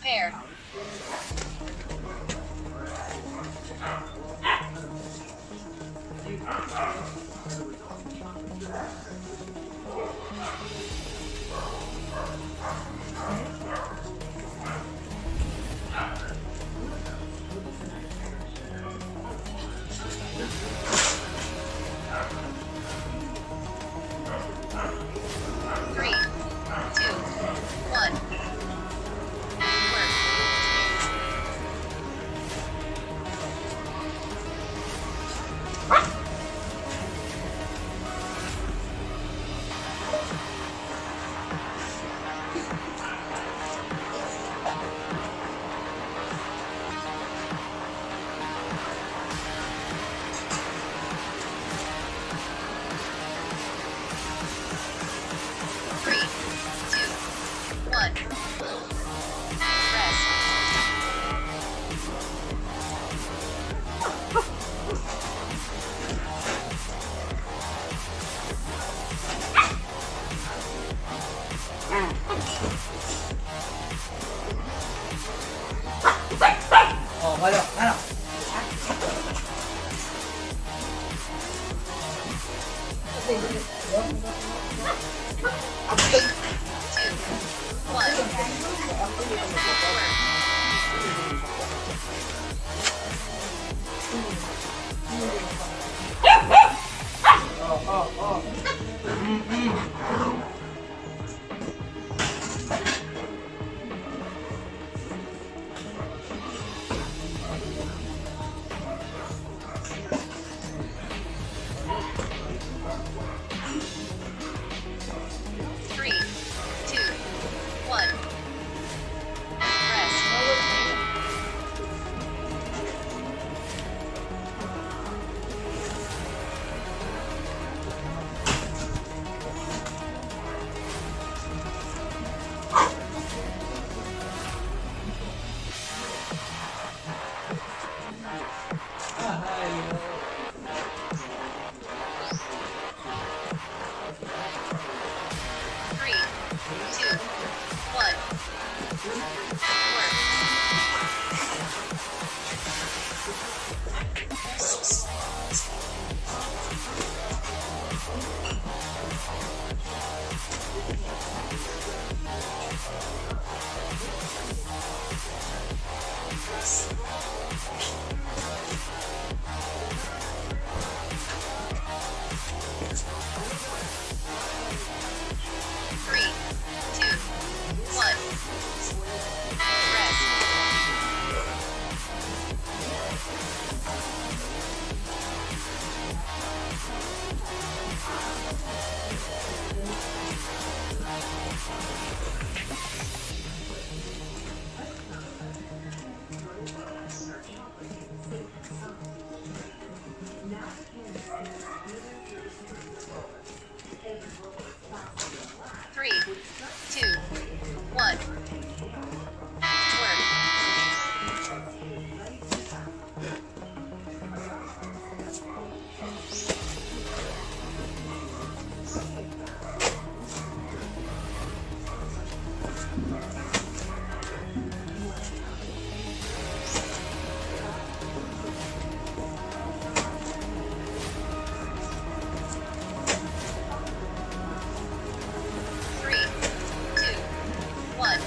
Repair. Three, two, one. Work. Three, two, one. Rest. Oh, malo, ano? Three, two, one. Work. Oh. Three, two, one. Rest. Three, two, one. Work. Three, two, one. Rest. Three, two, one. Work. Three, two, one.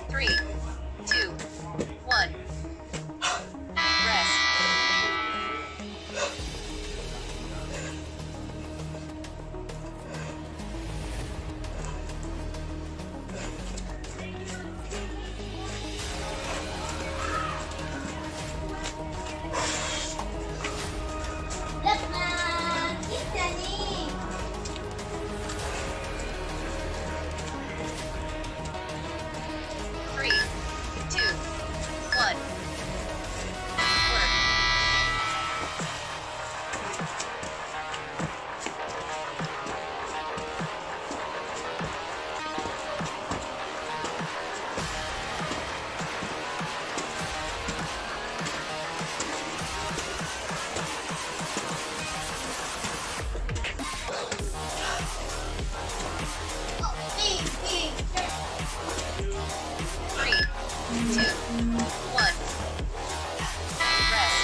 Three, two, one. Rest. Lakman! Kita ni! Three, two, one. Work. Oh, big, big. Three, two, one. Rest.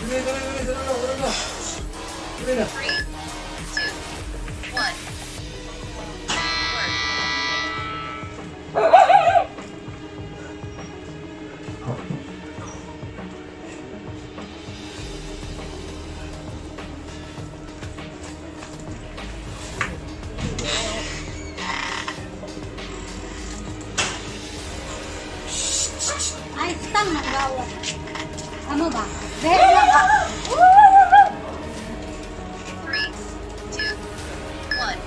Dali, dali, dali, dali na, dali na. Dali na. Three, two, one. Work. Ay, stang nagawa. Ano ba? Very ba? Three, two, one.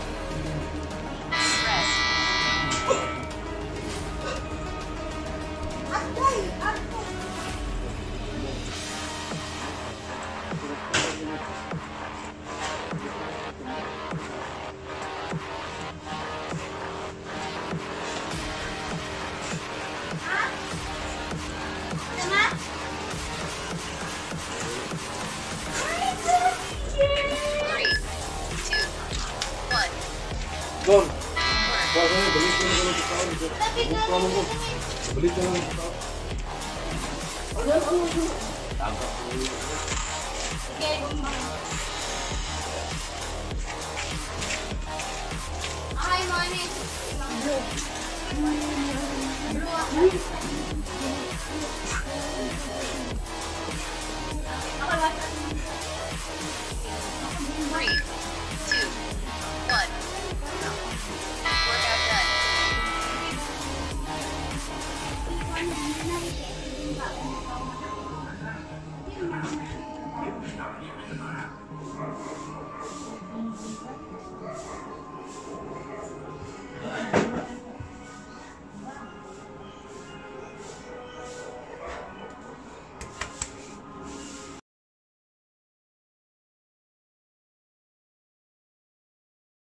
Rest. Agay! Agay! Ha? Tama? Three, two, one. Don. Work. Balik ko na lang sa tao. Tapi Balik ko. Balik ko lang sa tao. Ano, ano, ano? Tama. Okay, bumba. Ay, money. Blue. Blue ako. Ako lang. Three,